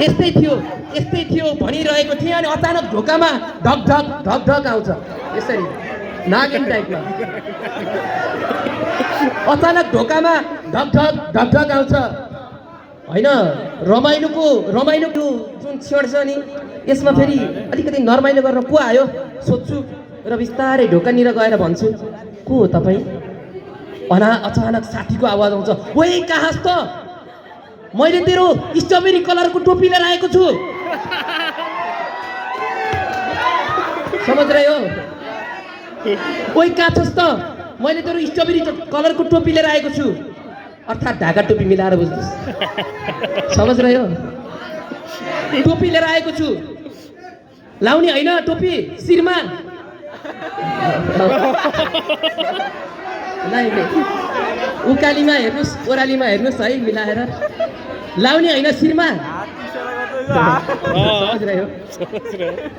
यस्तै थियो भनिरहेको थिएँ अनि अचानक ढोकामा ढक ढक ढक ढक आउँछ यसरी नागिन टाइपमा अचानक ढोकामा ढक ढक ढक ढक आउँछ होइन रमाइलोको जुन क्षण छ नि यसमा फेरि अलिकति नरमाइलो गरेर को आयो सोध्छु र बिस्तारै ढोकानिर गएर भन्छु को हो तपाईँ अचानक साथीको आवाज आउँछ ओइ कहाँस् त मैले तेरो स्ट्रबेरी कलरको टोपी लिएर आएको छु समझ रहे हो ओइ कहाँ छस् त मैले तेरो स्ट्रबेरी कलरको टोपी लिएर आएको छु अर्थात् ढाका टोपी मिलाएर बुझ्नुहोस् समझ रहे हो टोपी लिएर आएको छु लाउने होइन टोपी शिरमा उकालीमा हेर्नुहोस् ओह्रालीमा हेर्नुहोस् है मिलाएर लाउने होइन शिरमा समझ रहे हो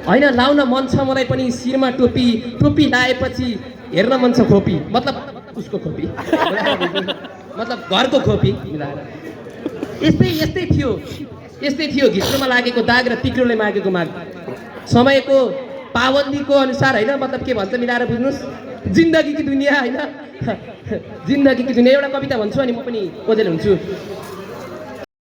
होइन लाउन मन छ मलाई पनि शिरमा टोपी लाएपछि हेर्न मन छ खोपी मतलब उसको खोपी मतलब घरको खोपी मिलाएर यस्तै थियो घिच्रोमा लागेको दाग र तिक्रोले मागेको माग समयको पाबन्दीको अनुसार होइन मतलब के भन्छ मिलाएर बुझ्नुहोस् जिन्दगी की दुनिया होइन जिन्दगी की दुनिया एउटा कविता भन्छु अनि म पनि ओझेल हुन्छु